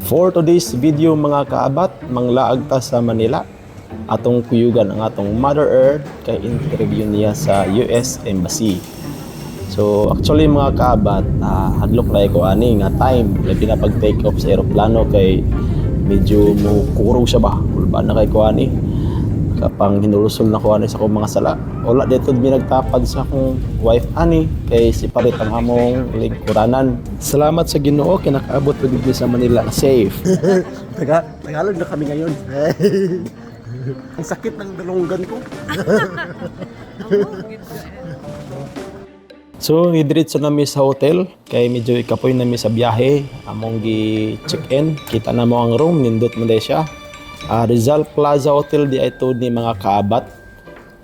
For today's video, mga kaabat, manglaag ta sa Manila. Atong kuyugan ang atong Mother Earth kay interview niya sa US Embassy. So actually, mga kaabat, hadlok na ko ani nga time, labi na pag take off sa eroplano kay medyo mukurog siya ba. Kulba na kay ko ani. Kapang hinulusol na ko ani sa akong mga sala. Wala dito mi nagtapad sa akong wife ani kay si palit ang among lingkuranan. Salamat sa Ginoo kay nakaabot ra gid mi sa Manila safe. Tagalog na kami ngayon. Ang sakit ng dalunggan ko. So, nidiretso na mi sa hotel kay medyo ikapoy na mi sa biyahe. Among gi check-in, kita na mo ang room, nindot mo dahil siya. Rizal Plaza Hotel di ay tuod ni mga kaabat.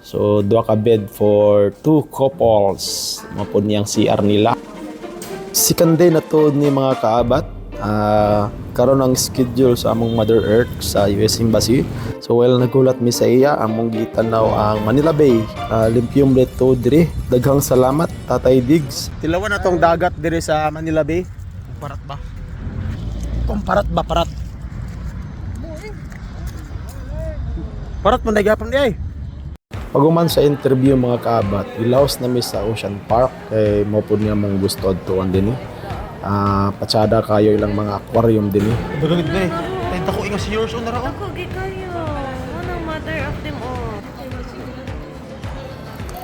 So, duha ka bed for two couples. Mao pod niyang CR nila. Second day na tuod ni mga kaabat. Karon ang schedule sa among Mother Earth sa US Embassy. So while nagulat mi sa iya, among gitanaw ang Manila Bay. Limpyong dito diri. Daghang salamat, Tatay Diggs. Tilawan na tong dagat dire sa Manila Bay. Parat ba? Kumparat ba parat? Parat man nagapon di ay. Paguman sa interview, mga kaabat, ilaos na mi sa Ocean Park kay mo pod niya mong gusto adtuan dinhi. Patsada kayo ilang mga aquarium dinhi. Dagang di. Tay dako inga si yours on ra. Ako kayo. Ano mother of them all?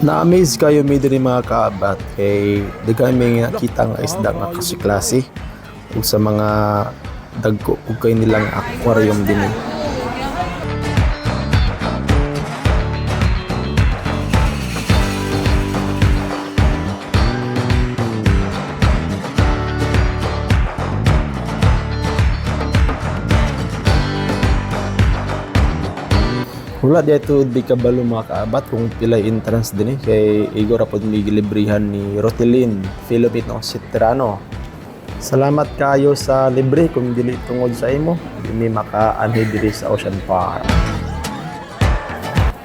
Na-amaze kayo mi dinhi, mga kaabat, kay daghan mi nakita nga isda nga kasiklase ug sa mga dagko ug kay nilang aquarium dinhi. Wala di ito di kabalo, mga kaabat, kung pilay entrance din eh. Kay igo ra pod mi gilibrihan ni Rotilin Filipino Citrano. Salamat kayo sa libre. Kung dili tungod sa imo, di mi makaanhi diri sa Ocean Park.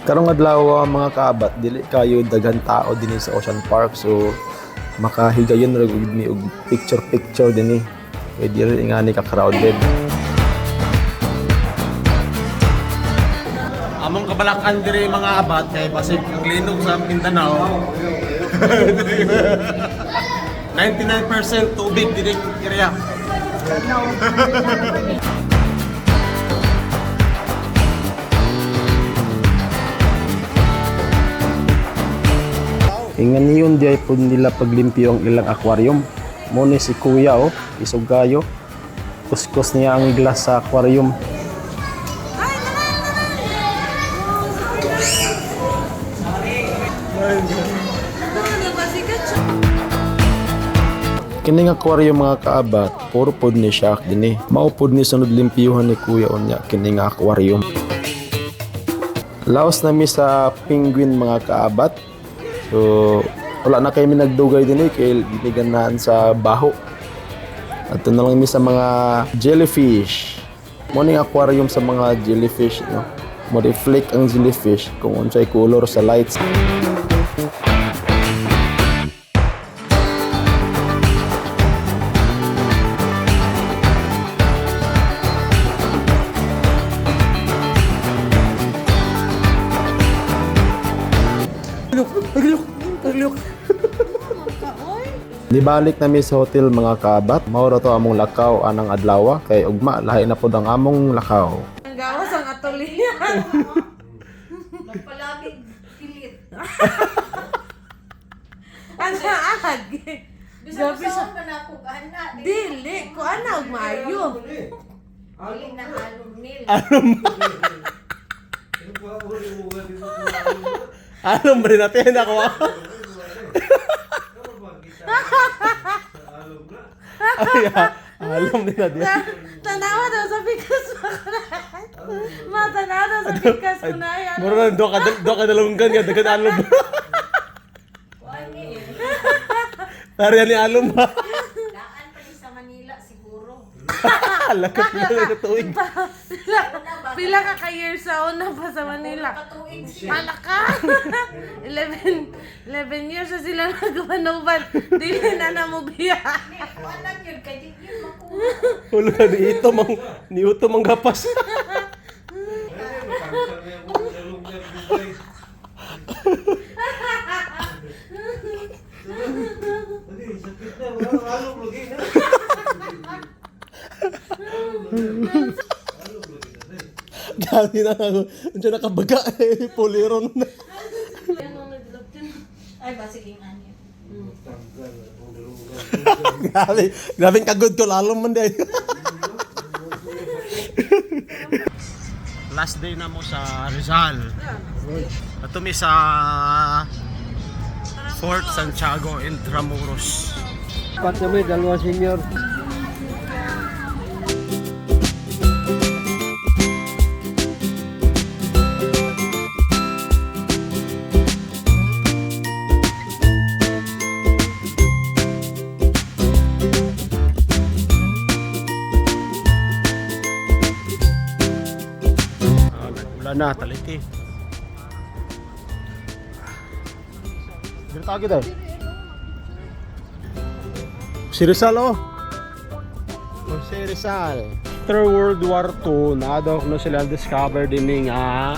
Karong adlaw, mga kaabat, dili kayo daghan tao dinhi sa Ocean Park, so makahigayon ra gud mi og picture picture dinhi. Kay dili ingani ka crowded. Among kabalakan dire, mga abat, kay basig ang linog sa Mindanao. 99% tubig dire area. Ingan niyon di ay po nila paglimpyo ang ilang aquarium. Mo ni si Kuya oh, isugayo. Kuskus niya ang glass sa aquarium. Kining aquarium, mga kaabat, puro pod ni shark dinhi. Mao pod ni sunod limpyuhan ni Kuya unya kining aquarium. Laos na mi sa penguin, mga kaabat. So, wala na kami nagdugay din eh, kay giniganaan sa baho. Ato na lang mi sa mga jellyfish. Morning aquarium sa mga jellyfish, no? Mo reflect ang jellyfish kung unsay color sa lights. Nibalik nami sa hotel, mga kaabat. Mao ra to among lakaw anang adlaw kay ugma lahi na pod ang among lakaw. Ang gawas ang atolian. Nagpalamig pilit. Ang saag. Bisa sa man ako ana. Dili ko ana og maayo. Dili na alom nil. Alam ba rin natin ako? Ay, alam din natin. Tanawa daw sa pikas ko na. Matanawa daw sa pikas ko na. Mura na do ka dalunggan nga dagan alom. Kuan ni eh. Tari ni alom ba? Daan pa ni sa Manila siguro. Lakot na ka tuig. Pila ka ka years sa una pa sa Manila. Katuig siya. Hala ka! 11, 11 years na sila nagpanuban. Dili na na mo biya. Kuan lang yun, kay di yun makuha. Wala ni ito mang ni uto mang gapas. Dami na ako. Diyan nakabaga eh. Pulero na. Ay, basig yung ano yun. Grabe. Grabe ang kagod ko. Lalo man dahil. Last day na mo sa Rizal. Ato mi sa Fort Santiago Intramuros. Pat na may dalawa senior. Ah, wala na, taliti. Dito tayo kita. Si Rizal oh. Jose Rizal. After World War II, na daw no sila discover din ni nga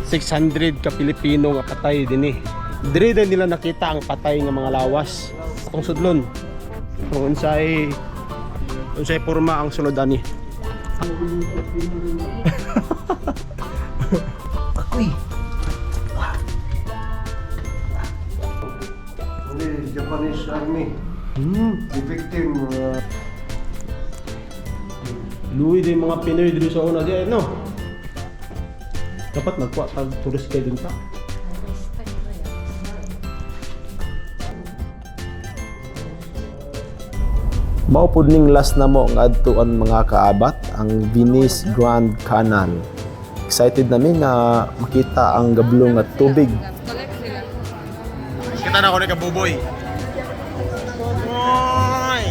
600 ka Pilipino nga patay din eh. Diri din nila nakita ang patay nga mga lawas. Atong sudlon. Kung unsay unsay porma ang sulod ani. Only Japanese army. The victim Luwi din mga Pinoy dito sa una di ay no. Dapat magkuha tag tourist guide dun ta. Mao pud ning last na mo ang adtuan mga kaabat ang Venice Grand Canal. Excited nami nga makita ang gablong nga tubig. Kita na ako ni kabuboy. Oy!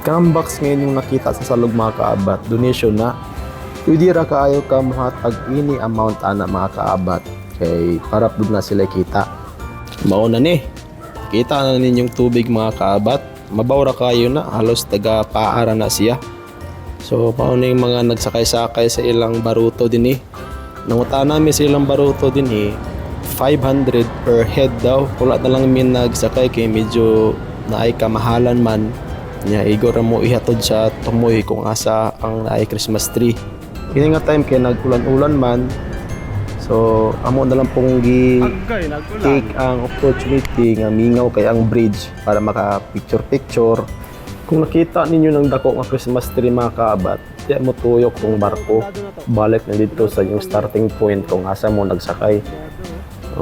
Comeback ngayon yung nakita sa salog mga kaabat, donation na. Pwede ra kaayo ka muhatag ini amount ana mga kaabat kay para pud na sila kita. Mao na ni. Kita na ninyong tubig mga kaabat. Mabaw ra kayo na halos taga paara na siya. So mao na yung mga nagsakay-sakay sa ilang baruto din eh. Nanguta namin sa ilang baruto din eh. 500 per head daw. Wala na lang min nagsakay kay medyo naay kamahalan man. Nya igor ra mo ihatod sa tumoy kung asa ang naay Christmas tree. Kini nga time kay nag-ulan-ulan man. So amo na lang pong gi Agay, nag-ulan. take ang opportunity nga mingaw kay ang bridge para maka picture picture. Kung nakita ninyo ng dako nga Christmas tree mga kaabat, di mo tuyok kung barko. Balik na dito sa yung starting point kung asa mo nagsakay.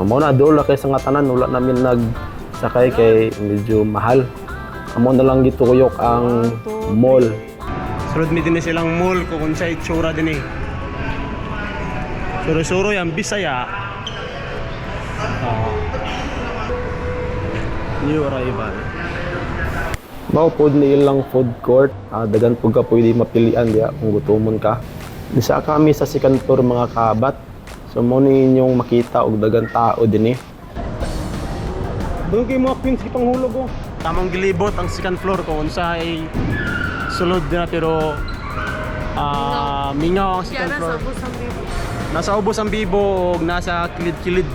Mao na dool kay sa nga tanan wala namin nagsakay kay medyo mahal. Amo na lang gituyok ang mall. Sulod mi din silang mall kung unsay itsura din eh. Suro-suro yan, Bisaya. Ah. New arrival. Mao pod ni ilang food court, dagan pud ka pwede mapilian diya kung gutomon ka. Bisa kami sa second floor mga kabat. So mo ni inyong makita og dagan tao dinhi. Doon kay mga queens ipanghulog oh. Tamang gilibot ang second floor kung unsay sulod na pero mingaw ang second floor. Nasa ubos ang bibo og nasa kilid-kilid.